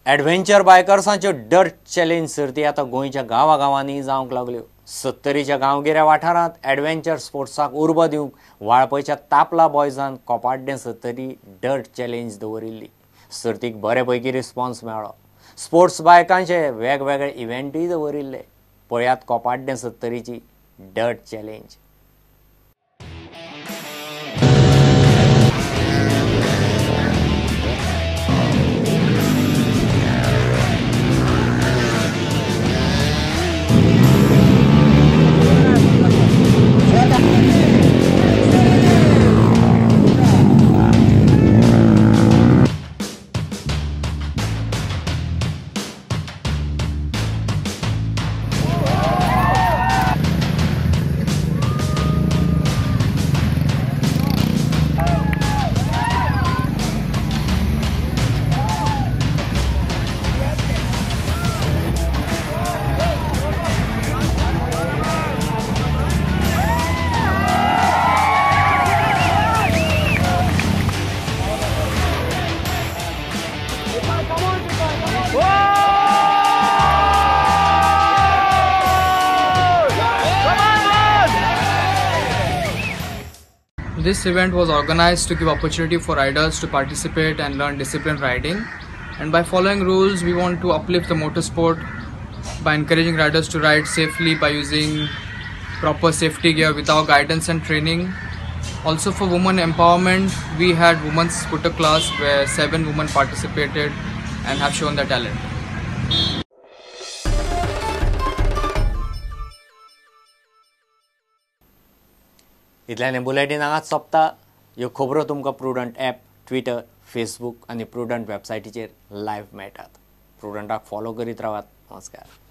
Adventure बायकर्सांच्यो dirt challenge सर्ती आतां गोंयच्या गांवागांवांनी जावंक लागल्यो. सत्तरीच्या गांवगिऱ्या वाठारांत ॲडव्हेंचर स्पोर्ट्साक उर्बा दिवंक वाळपयच्या तापला बॉयजान कोपाड्डें सत्तरी डर्ट चॅलेंज दवरिल्ली. सर्तीक बरे पैकी रिस्पॉन्स मेळ्ळो. स्पोर्ट्स बायकांचे वेगवेगळे इव्हेंटूय दवरिल्ले. पळयात कोपाड्डें सत्तरीची dirt challenge. This event was organized to give opportunity for riders to participate and learn disciplined riding. And by following rules, we want to uplift the motorsport by encouraging riders to ride safely by using proper safety gear with our guidance and training. Also for women empowerment, we had women's scooter class where 7 women participated and have shown their talent. इतल्यान bulletin हांगाच सोंपता. ह्यो खबरो तुमकां prudent app, Twitter, Facebook आनी prudent वेबसायटीचेर live मेळटात. प्रुडंटाक follow करीत रावात. नमस्कार.